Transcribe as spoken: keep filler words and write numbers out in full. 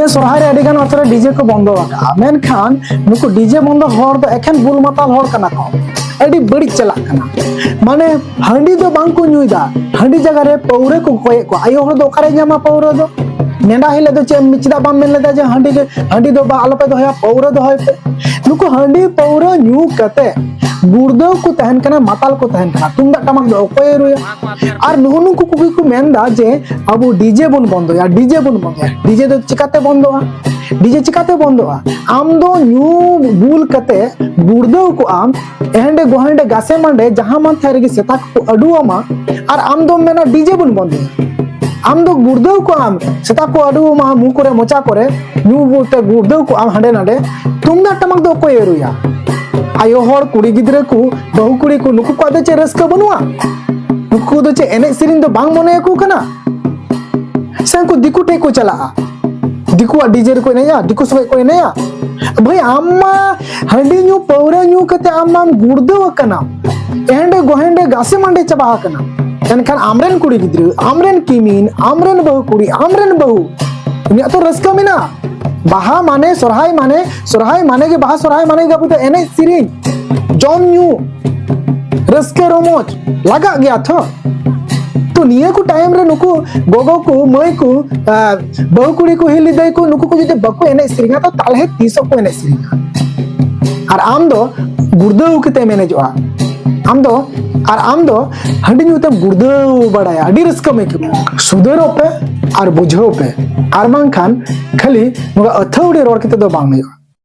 ᱥᱚᱨᱦᱟᱭ ᱨᱮ ᱟᱹᱰᱤ ᱜᱟᱱ ᱚᱠᱛᱚ ᱨᱮ ᱰᱤᱡᱮ ᱠᱚ ᱵᱚᱱᱫᱚ ᱟᱠᱟᱫᱼᱟ, ᱢᱮᱱᱠᱷᱟᱱ ᱱᱩᱠᱩ ᱰᱤᱡᱮ ᱵᱚᱱᱫᱚ ᱦᱚᱲ ᱫᱚ ᱮᱠᱷᱮᱱ ᱵᱩᱞ ᱢᱟᱛᱟᱞ ᱦᱚᱲ ᱠᱟᱱᱟ ᱠᱚ᱾ ᱟᱹᱰᱤ ᱵᱟᱹᱲᱤᱡ ᱪᱟᱞᱟᱜ ᱠᱟᱱᱟ᱾ ᱢᱟᱱᱮ, ᱦᱟᱺᱰᱤ ᱫᱚ ᱵᱟᱝ ᱠᱚ ᱧᱩᱭᱮᱫᱟ, ᱦᱟᱺᱰᱤ ᱡᱟᱭᱜᱟ ᱨᱮ ᱯᱟᱹᱣᱨᱟᱹ ᱠᱚ ᱠᱚᱭᱮᱫ ᱠᱚᱣᱟ᱾ ᱟᱭᱳ ᱦᱚᱲ ᱫᱚ ᱚᱠᱟᱨᱮ ᱧᱟᱢᱟ ᱯᱟᱹᱣᱨᱟᱹ ᱫᱚ? ᱱᱮᱰᱟ ᱦᱤᱞᱳᱜ ᱫᱚ ᱪᱮᱫ ᱮᱢ, ᱪᱮᱫᱟᱜ ᱵᱟᱢ ᱢᱮᱱ ᱞᱮᱫᱟ ᱡᱮ ᱦᱟᱺᱰᱤ ᱜᱮ, ᱦᱟᱺᱰᱤ ᱫᱚ ᱵᱟ, ᱟᱞᱚᱯᱮ ᱫᱚᱦᱚᱭᱟ, ᱯᱟᱹᱣᱨᱟᱹ ᱫᱚᱦᱚᱭ ᱯᱮ? ᱱᱩᱠᱩ ᱦᱟᱺᱰᱤ ᱯᱟᱹᱣᱨᱟᱹ ᱧᱩ ᱠᱟᱛᱮ ᱜᱩᱲᱫᱟᱹᱣ ᱠᱚ ᱛᱟᱦᱮᱱ ᱠᱟᱱᱟ, ᱢᱟᱛᱟᱞ ᱠᱚ ᱛᱟᱦᱮᱱ ᱠᱟᱱᱟ, ᱛᱩᱢᱫᱟᱜ ᱴᱟᱢᱟᱠ ᱫᱚ ᱚᱠᱚᱭᱮ ᱨᱩᱭᱟ? ᱟᱨ ᱱᱩᱜᱼᱩ ᱱᱩᱠᱩ ᱠᱚᱜᱮ ᱠᱚ ᱢᱮᱱᱫᱟ ᱡᱮ ᱟᱵᱚ ᱰᱤᱡᱮ ᱵᱚᱱ ᱵᱚᱱᱫᱚᱭᱟ, ᱰᱤᱡᱮ ᱵᱚᱱ ᱵᱚᱱᱫᱚᱭᱟ᱾ ᱰᱤᱡᱮ ᱫᱚ ᱪᱤᱠᱟᱛᱮ ᱵᱚᱱᱫᱚᱜᱼᱟ? ᱰᱤᱡᱮ ᱪᱤᱠᱟᱛᱮ ᱵᱚᱱᱫᱚᱜᱼᱟ? ᱟᱢ ᱫᱚ ᱧᱩ ᱵᱩᱞ ᱠᱟᱛᱮ ᱜᱩᱲᱫᱟᱹᱣ ᱠᱚᱜ ᱟᱢ, ᱮᱦᱮᱸᱰᱮ ᱜᱚᱦᱮᱸᱰᱮ ᱜᱟᱥᱮ ᱢᱟᱱᱰᱮ ᱡᱟᱦᱟᱸ ᱢᱟᱱ ᱛᱷᱟᱭ ᱨᱮᱜᱮ ᱥᱮᱛᱟ ᱠᱚ ᱟᱹᱰᱩᱣᱟᱢᱟ, ᱟᱨ ᱟᱢ ᱫᱚᱢ ᱢᱮᱱᱟ ᱰᱤᱡᱮ ᱵᱚᱱ ᱵᱚᱱᱫᱚᱭᱟ᱾ ᱟᱢ ᱫᱚ ᱜᱩᱲᱫᱟᱹᱣ ᱠᱚᱜ ᱟᱢ, ᱥᱮᱛᱟ ᱠᱚ ᱟᱹᱰᱩᱣᱟᱢᱟ ᱢᱩ ᱠᱚᱨᱮ ᱢᱚᱪᱟ ᱠᱚᱨᱮ, ᱧᱩ ᱵᱩᱞ ᱛᱮ ᱜᱩᱲᱫᱟᱹᱣ ᱠᱚᱜ ᱟᱢ ᱦᱟᱸᱰᱮ ᱱᱟᱰᱮ, ᱛᱩᱢᱫᱟᱜ ᱴᱟᱢᱟᱠ ᱫᱚ ᱚᱠᱚᱭᱮ ᱨᱩᱭᱟ? ᱟᱭᱳ ᱦᱚᱲ, ᱠᱩᱲᱤ ᱜᱤᱫᱽᱨᱟᱹ ᱠᱚ, ᱵᱟᱹᱦᱩ ᱠᱩᱲᱤ ᱠᱚ, ᱱᱩᱠᱩ ᱠᱚᱣᱟᱜ ᱫᱚ ᱪᱮᱫ ᱨᱟᱹᱥᱠᱟᱹ ᱵᱟᱹᱱᱩᱜᱼᱟ? ᱱᱩᱠᱩ ᱫᱚ ᱪᱮᱫ ᱮᱱᱮᱡ ᱥᱮᱨᱮᱧ ᱫᱚ ᱵᱟᱝ ᱢᱚᱱᱮ ᱟᱠᱚ ᱠᱟᱱᱟ? ᱥᱮ ᱩᱱᱠᱩ ᱫᱤᱠᱩ ᱴᱷᱮᱡ ᱠᱚ ᱪᱟᱞᱟᱜᱼᱟ, ᱫᱤᱠᱩᱣᱟᱜ ᱰᱤᱡᱮ ᱨᱮᱠᱚ ᱮᱱᱮᱡᱼᱟ, ᱫᱤᱠᱩ ᱥᱚᱸᱜᱮ ᱠᱚ ᱮᱱᱮᱡᱼᱟ? ᱵᱷᱟᱹᱭ, ᱟᱢ ᱢᱟ ᱦᱟᱺᱰᱤ ᱧᱩ, ᱯᱟᱹᱣᱨᱟᱹ ᱧᱩ ᱠᱟᱛᱮ ᱟᱢ ᱢᱟᱢ ᱜᱩᱲᱫᱟᱹᱣ ᱟᱠᱟᱱᱟ, ᱮᱦᱮᱸᱰᱮ ᱜᱚᱦᱮᱸᱰᱮ ᱜᱟᱥᱮ ᱢᱟᱱᱰᱮ ᱪᱟᱵᱟ ᱟᱠᱟᱱᱟ᱾ ᱮᱱᱠᱷᱟᱱ ᱟᱢᱨᱮᱱ ᱠᱩᱲᱤ ᱜᱤᱫᱽᱨᱟᱹ, ᱟᱢᱨᱮᱱ ᱠᱤᱢᱤᱱ, ᱟᱢᱨᱮᱱ ᱵᱟᱹᱦᱩ ᱠᱩᱲᱤ, ᱟᱢᱨᱮᱱ ᱵᱟᱹᱦᱩ, ᱩᱱᱤᱭᱟᱜ ᱛᱚ ᱨᱟᱹᱥᱠᱟᱹ ᱢᱮᱱᱟᱜᱼᱟ᱾ ᱵᱟᱦᱟ ᱢᱟᱱᱮ ᱥᱚᱨᱦᱟᱭ ᱢᱟᱱᱮ, ᱥᱚᱨᱦᱟᱭ ᱢᱟᱱᱮ ᱜᱮ ᱵᱟᱦᱟ ᱥᱚᱨᱦᱟᱭ ᱢᱟᱱᱮ ᱜᱮ ᱟᱵᱚ ᱫᱚ ᱮᱱᱮᱡ ᱥᱮᱨᱮᱧ, ᱡᱚᱢ ᱧᱩ, ᱨᱟᱹᱥᱠᱟᱹ ᱨᱚᱢᱚᱡᱽ ᱞᱟᱜᱟᱜ ᱜᱮᱭᱟ ᱛᱚ᱾ ᱛᱚ ᱱᱤᱭᱟᱹ ᱠᱚ ᱴᱟᱭᱤᱢ ᱨᱮ ᱱᱩᱠᱩ ᱜᱚᱜᱚ ᱠᱚ, ᱢᱟᱹᱭ ᱠᱚ, ᱟᱨ ᱵᱟᱹᱦᱩ ᱠᱩᱲᱤ ᱠᱚ, ᱦᱤᱞᱤ ᱫᱟᱹᱭ ᱠᱚ, ᱱᱩᱠᱩ ᱠᱚ ᱡᱩᱫᱤ ᱵᱟᱠᱚ ᱮᱱᱮᱡ ᱥᱮᱨᱮᱧᱟ, ᱛᱚ ᱛᱟᱦᱞᱮ ᱛᱤᱥᱚᱜ ᱠᱚ ᱮᱱᱮᱡ ᱥᱮᱨᱮᱧᱟ? ᱟᱨ ᱟᱢ ᱫᱚ ᱜᱩᱲᱫᱟᱹᱣ ᱠᱟᱛᱮᱢ ᱮᱱᱮᱡᱚᱜᱼᱟ᱾ ᱟᱢ ᱫᱚ, ᱟᱨ ᱟᱢ ᱫᱚ ᱦᱟᱺᱰᱤ ᱧᱩ ᱛᱮᱢ ᱜᱩᱲᱫᱟᱹᱣ ᱵᱟᱲᱟᱭᱟ, ᱟᱹᱰᱤ ᱨᱟᱹᱥᱠᱟᱹᱢ ᱟᱹᱭᱠᱟᱹᱣᱟ᱾ ᱥᱩᱫᱷᱟᱹᱨᱚᱜ ᱯᱮ ᱟᱨ ᱵᱩᱡᱷᱟᱹᱣ ᱯᱮ, ᱟᱨ ᱵᱟᱝᱠᱷᱟᱱ ᱠᱷᱟᱹᱞᱤ ᱱᱚᱣᱟ ᱟᱹᱛᱷᱟᱹᱣᱲᱤ ᱨᱚᱲ ᱠᱟᱛᱮ ᱫᱚ ᱵᱟᱝ ᱦᱩᱭᱩᱜᱼᱟ᱾